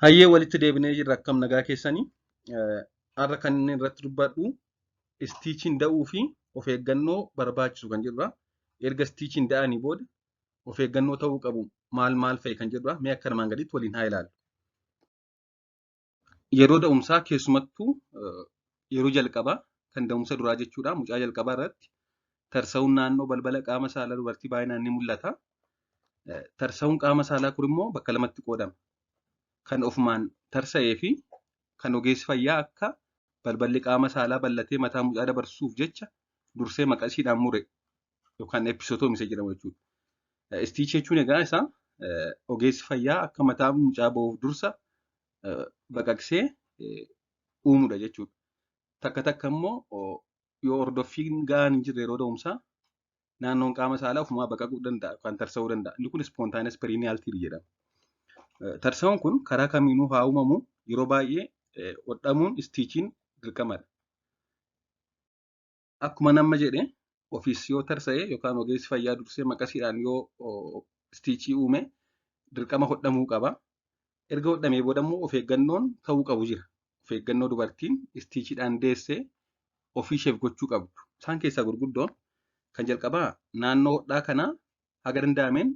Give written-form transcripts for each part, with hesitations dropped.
Hayyee, walitti deebinee jirra. Akkam, nagaa keessanii? Har'a kan inni irratti dubbadhu stitchiin da'uu fi of eeggannoo barbaachisu kan jedhudha. Erga stitchiin da'anii booda of eeggannoo ta'uu qabu maal maal fa'i kan jedhudha. Mee akka armaan gadiitti waliin haa ilaallu. Yeroo da'umsaa, keessumattuu yeroo jalqabaa kan da'umsa duraa jechuudha. Mucaa jalqabaa irratti tarsa'uun naannoo balbala qaama saalaa dubartii baay'inaan ni mul'ata. Tarsa'uun qaama saalaa kun immoo bakka lamatti qoodama. Kan ofumaan tarsa'ee fi kan ogeessi fayyaa akka balballi qaama saalaa bal'atee mataa mucaa dabarsuuf jecha dursee maqasiidhaan mure yookaan episiotomy isa jedhamu jechuudha. Stitch jechuun egaa isa ogeessi fayyaa akka mataa mucaa ba'uuf dursa baqaqsee uumudha jechuudha. Takka takka immoo yoo hordoffiin gahaan hin jirre, yeroo da'umsaa naannoon qaama saalaa ofumaa baqaquu danda'a yookaan tarsa'uu danda'a. Inni kun spontaneous perineal tear jedhama. Tarsa'uun kun karaa kamiinuu haa uumamu, yeroo baay'ee hodhamuun, stitchiin, dirqamadha. Akkuma nama jedhe, ofiis yoo tarsa'e yookaan ogeessi fayyaa dursee maqasiidhaan yoo stitchii uume, dirqama hodhamuu qaba. Erga hodhamee booda immoo of eeggannoon ta'uu qabu jira. Of eeggannoo dubartiin stitchiidhaan deessee ofii isheef gochuu qabdu. Isaan keessaa gurguddoon kan jalqabaa naannoo hodhaa kanaa haga danda'ameen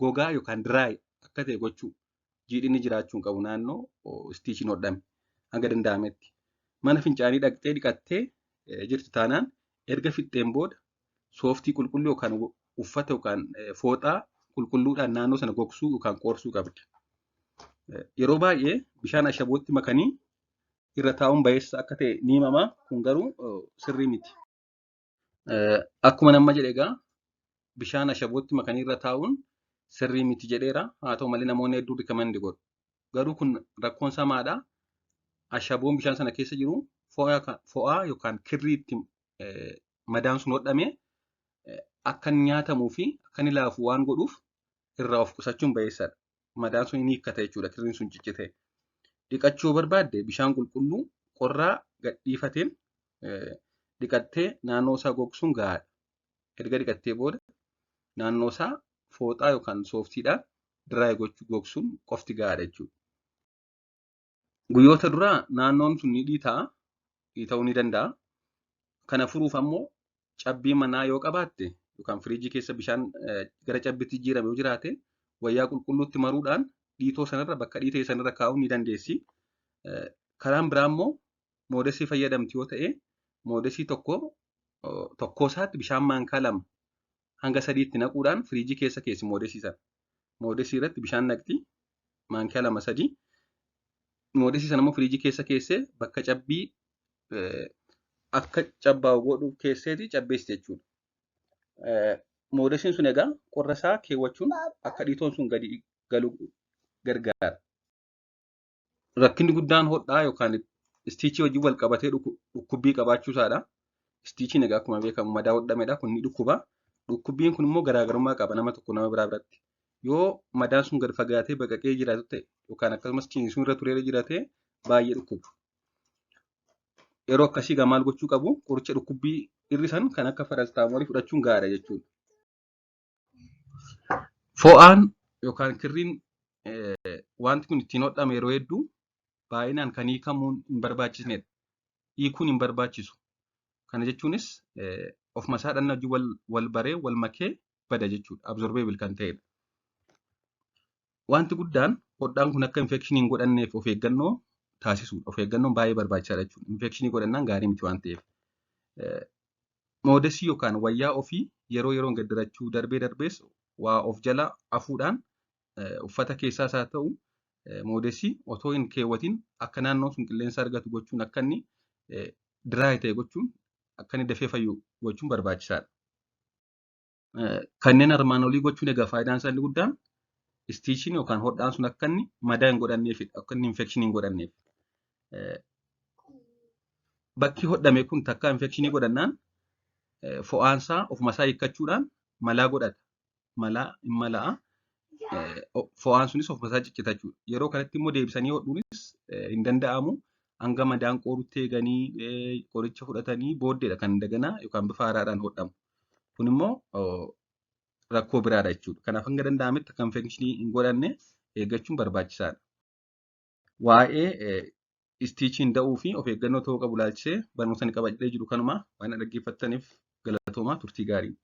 gogaa yookaan dry akka ta'e gochuu. Jiidhinni jiraachuu hin qabu naannoo stitchiin hodhame hanga danda'ametti. Mana fincaanii dhaqxee dhiqattee jirti taanaan, erga fixxeen booda sooftii qulqulluu yookaan uffata yookaan fooxaa qulqulluudhaan naannoo sana gogsuu yookaan qoorsuu qabdi. Yeroo baay'ee bishaan ashabootti makanii irra taa'uun bayeessa akka ta'e ni himama. Kun garuu sirrii miti. Akkuma nama jedhe egaa, bishaan ashabootti makanii irra taa'uun sirrii miti jedheera. Haa ta'u malee, namoonni hedduun recommend godhu. Garuu kun rakkoon isaa maadhaa? Ashaboon bishaan sana keessa jiru fo'aa yookaan kirrii itti madaan sun hodhame akka inni nyaatamuu fi akka inni laafu waan godhuuf irraa of qusachuun bayeessaadha. Madaan sun ni hiikkata jechuudha kirriin sun ciccite. Dhiqachuu yoo barbaadde, bishaan qulqulluu qorraa gadhiifateen dhiqattee naannoo isaa gogsuun gahaadha. Erga dhiqattee booda naannoo isaa fooxaa yookaan sooftiidhaan dry gochuu, gogsuun qofti gahaadha jechuudha. Guyyoota duraa naannoon sun ni dhiita'a. Dhiita'uu ni danda'a. Kana furuuf ammoo cabbii manaa yoo qabaatte yookaan firiijii keessa bishaan gara cabbiitti jijjiirame yoo jiraate, wayyaa qulqulluutti maruudhaan dhiitoo sanarra, bakka dhiitee sanarra kaa'uu ni dandeessi. Karaan biraa immoo moodesii fayyadamti yoo ta'e, moodesii tokko tokkoo isaatti bishaan maankaa 2 hanga 3tti naquudhaan firiijii keessa keessi moodesii sana. Moodesii irratti bishaan naqxi maankaa 2 3. Moodesii sana immoo firiijii keessa keessee bakka cabbii akka cabbaa'u godhu keesseeti cabbeessi jechuudha. Moodesiin sun egaa qorra isaa keewwachuun akka dhiitoon sun gadi galu gargaara. Rakkinni guddaan hodhaa yookaan stitchii wajjin wal qabatee dhukkubbii qabaachuu isaadha. Stitchiin egaa akkuma beekamu madaa hodhamedha. Kun ni dhukkuba. Dhukkubbiin kun immoo garaagarummaa qaba nama tokko nama biraa biratti. Yoo madaan sun gad fagaatee baqaqee jiraatu ta'e yookaan akkasumas ciniinsuun irra turee jiraate, baay'ee dhukkuba. Yeroo akkasii egaa maal gochuu qabu? Qoricha dhukkubbii hir'isan kan akka paracetamolii fudhachuun gahaadha jechuudha. Fo'aan yookaan kirriin wanti kun ittiin hodhame yeroo hedduu baay'inaan kan hiikamuun hin barbaachisnedha. Hiikuun hin barbaachisu. Kana jechuunis ofuma isaa dhannaa wajjin wal baree wal makee bada jechuudha. Absorbable kan ta'edha. Wanti guddaan hodhaan kun akka infectionii hin godhanneef of eeggannoo taasisuudha. Of eeggannoon baay'ee barbaachisaadha jechuudha. Infectionii godhannaan gaarii miti waan ta'eef. Moodesii yookaan wayyaa ofii yeroo yeroon gaddarachuu, darbee darbees waa of jala afuudhaan, uffata keessaas haa ta'u moodesii otoo hin keewwatin akka naannoon sun qilleensa argatu gochuun, akka inni dry ta'e gochuun, akka inni dafee fayyu gochuun barbaachisaadha. Kanneen armaan olii gochuun egaa faayidaan isaa inni guddaan stitchiin yookaan hodhaan sun akka inni madaa hin godhanneefidha. Akka inni infectionii hin godhanneef. Bakki hodhame kun takka infectionii godhannaan fo'aansaa ofuma isaa hiikkachuudhaan malaa godhata. Malaa hin mala'a. Fo'aan sunis ofuma isaa ciccita jechuudha. Yeroo kanatti immoo deebisanii hodhuunis hin danda'amu. Hanga madaan qoorutti eeganii qoricha fudhatanii booddeedha kan daganaa yookaan bifa haaraadhaan hodhamu. Kun immoo rakkoo biraadha jechuudha. Kanaaf hanga danda'ametti akka infectionii hin godhanne eeggachuun barbaachisaadha. Waa'ee stitchiin da'uu fi of eeggannoo ta'uu qabu ilaalchisee barnoota inni qabadhee jiru kanuma. Waan na dhaggeeffattaniif galatoomaa, turtii gaarii.